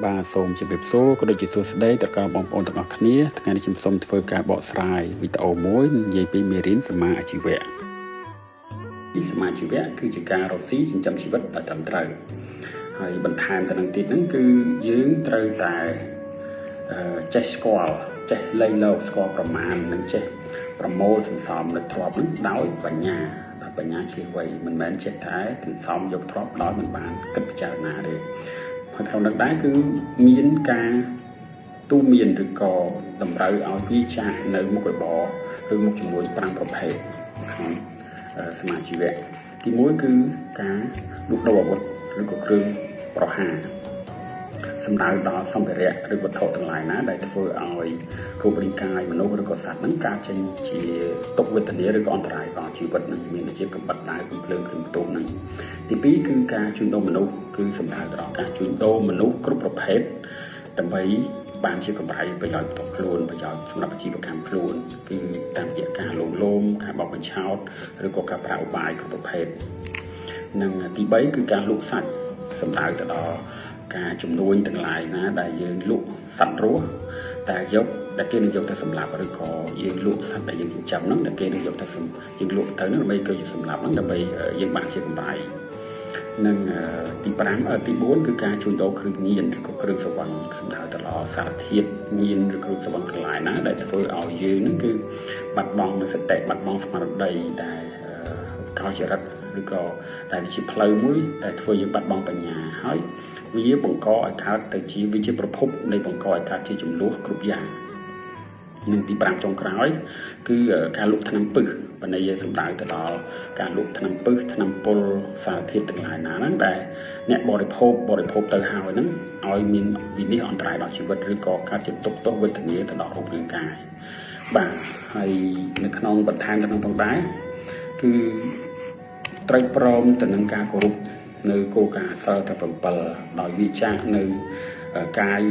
បាទសូមជម្រាបសួរក៏ដូចជាសួស្តីដល់បងប្អូនទាំងអស់គ្នាថ្ងៃនេះខ្ញុំសូមធ្វើការបកស្រាយវីដេអូមួយនិយាយពីមេរៀនសម្មាអាជីវៈពីសម្មាអាជីវៈគឺជាការរកស៊ីចិញ្ចឹមជីវិតដោយត្រឹមត្រូវហើយបន្ថែមទៅនឹងទៀតហ្នឹងគឺយើងត្រូវតែចេះស្គាល់ចេះលៃលកស្គាល់ប្រមាណនិងចេះប្រមូលសន្សំនៅទ្រព្យហ្នឹងដោយបញ្ញាដោយបញ្ញាឈ្លាសវៃមិនមែនចេះតែសន្សំយកទ្រព្យដោយមិនបានគិតពិចារណាទេហើយក្នុងនោះដែរគឺមានការទូមានឬក៏តម្រូវឲ្យវាចាកនៅមុខរបរឬមុខចំនួន5ប្រភេទក្នុងសមាជីវៈទី1គឺការលក់ដូរអាវុធឬក៏គ្រឿងប្រហារសំដៅដល់សម្ភារៈឬវត្ថុទាំងឡាយណាដែលធ្វើឲ្យរូបរាងកាយមនុស្សឬក៏សត្វហ្នឹងកើតចេញជាទុក្ខវេទនាឬក៏អន្តរាយដល់ជីវិតហ្នឹងមានដូចជាកំបិតដាវកំភ្លើងគ្រឿងផ្ទុះហ្នឹងទី2គឺការជួញដូរមនុស្សគឺសំដៅដល់ការជួញដូរមនុស្សគ្រប់ប្រភេទដើម្បីបានជាកម្រៃប្រយោជន៍ផ្ទាល់ខ្លួនប្រយោជន៍សម្រាប់អាជីវកម្មខ្លួនគឺតាមរយៈការលួងលោមការបោកបញ្ឆោតឬក៏ការប្រើឧបាយគ្រប់ប្រភេទនិងទី3គឺការលក់សាច់សំដៅទៅដល់ការជំនួញទាំងឡាយណាដែលយើងលក់សត្វរស់តែយកដែលគេនឹងយកទៅសម្លាប់ឬក៏យើងលក់សត្វដែលយើងចិញ្ចឹមហ្នឹងដែលគេនឹងយកទៅយើងលក់ទៅហ្នឹងដើម្បីគេយកសម្លាប់ហ្នឹងដើម្បីយើងបានជាកម្រៃនិងទី5ទី4គឺការជួញដូរគ្រឿងញៀនឬក៏គ្រឿងស្រវឹងសំដៅទៅដល់សារធាតុញៀនឬគ្រឿងស្រវឹងទាំងឡាយណាដែលធ្វើឲ្យយើងហ្នឹងគឺបាត់បង់នូវសតិបាត់បង់ស្មារតីដែលកោចរិតឬក៏ដែលជាផ្លូវមួយដែលធ្វើយើងបាត់បង់បញ្ញាហើយវាបង្កឲ្យកើតទៅជាវាជាប្រភពនៃបង្កឲ្យកើតជាចំនួនគ្រប់យ៉ាងនិងទី5ចុងក្រោយគឺការលក់ថ្នាំពឹសបន័យសំដៅទៅដល់ការលក់ថ្នាំពឹសថ្នាំពុលសារធាតុទាំងឡាយណាហ្នឹងដែលអ្នកបរិភោគទៅហើយហ្នឹងឲ្យមានវិនិច្ឆ័យអន្តរាយដល់ជីវិតឬក៏កើតជាទុក្ខទោសវេទនាទៅដល់រូបរាងកាយបាទហើយនៅក្នុងបន្ថែមទៅក្នុងផងដែរគឺត្រូវព្រមទៅនឹងការគោរពនៅគោលការណ៍សិលទាំង7ដោយវាចាកនៅកាយ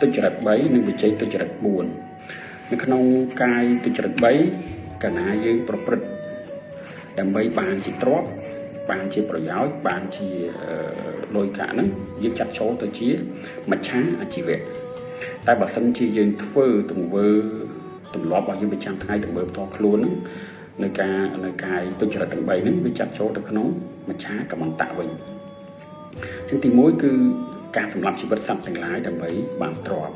ទុច្ចរិត3និងវិជ័យទុច្ចរិត4នៅក្នុងកាយទុច្ចរិត3កាលណាយើងប្រព្រឹត្តដើម្បីបានជាទ្រព្យបានជាប្រយោជន៍បានជាលុយកាក់ហ្នឹងយើងចាត់ចូលទៅជាមច្ឆាអាជីវៈតែបើសិនជាយើងធ្វើទង្វើទម្លាប់របស់យើងប្រចាំថ្ងៃទង្វើផ្ទាល់ខ្លួនហ្នឹងនៅកាយទុច្ចរិតទាំង3ហ្នឹងវាចាត់ចូលទៅក្នុងមច្ឆាកមន្តៈវិញជាទី1គឺការសម្លាប់ជីវិតសត្វទាំងឡាយដើម្បីបានទ្រព្យ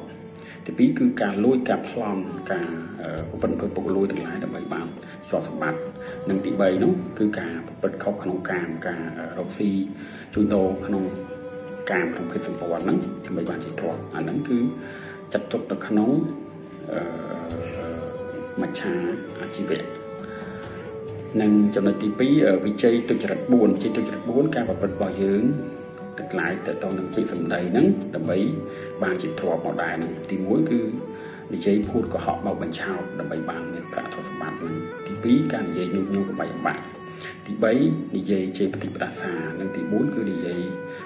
ទី2គឺការលួចការប្លន់ការប្រព្រឹត្តអំពើពុករលួយទាំងឡាយដើម្បីបានទ្រព្យសម្បត្តិនិងទី3នោះគឺការប្រព្រឹត្តខុសក្នុងកាមការរកស៊ីជួញដូរក្នុងកាមក្នុងភេទសម្ព័ន្ធហ្នឹងដើម្បីបានជាទ្រព្យអាហ្នឹងគឺចាត់ទុកទៅក្នុងមច្ឆាអាជីវៈនិងចំណុចទី2វិជ័យទុច្ចរិត4វិជ័យទុច្ចរិត4ការប្រព្រឹត្តរបស់យើងទាំងឡាយទៅនឹងពាក្យសម្ដីហ្នឹងដើម្បីបានជាទ្រព្យមកដែរហ្នឹងទី1គឺនិយាយភូតកុហកបោកបញ្ឆោតដើម្បីបានមានប្រាក់ទ្រព្យសម្បត្តិហ្នឹងទី2ការនិយាយញុះញង់កុំបីអំបាក់ទី3និយាយជេរប្រតិបត្តិសានិងទី4គឺនិយាយ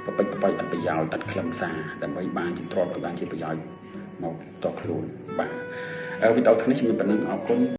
ប្រពេចប្របែកអត់ប្រយោជន៍អត់ខ្លឹមសារដើម្បីបានជាទ្រព្យឲ្យបានជាប្រយោជន៍មកតខ្លួនបាទវីដេអូថ្ងៃនេះជំរាបប៉ុណ្ណឹងអរគុណ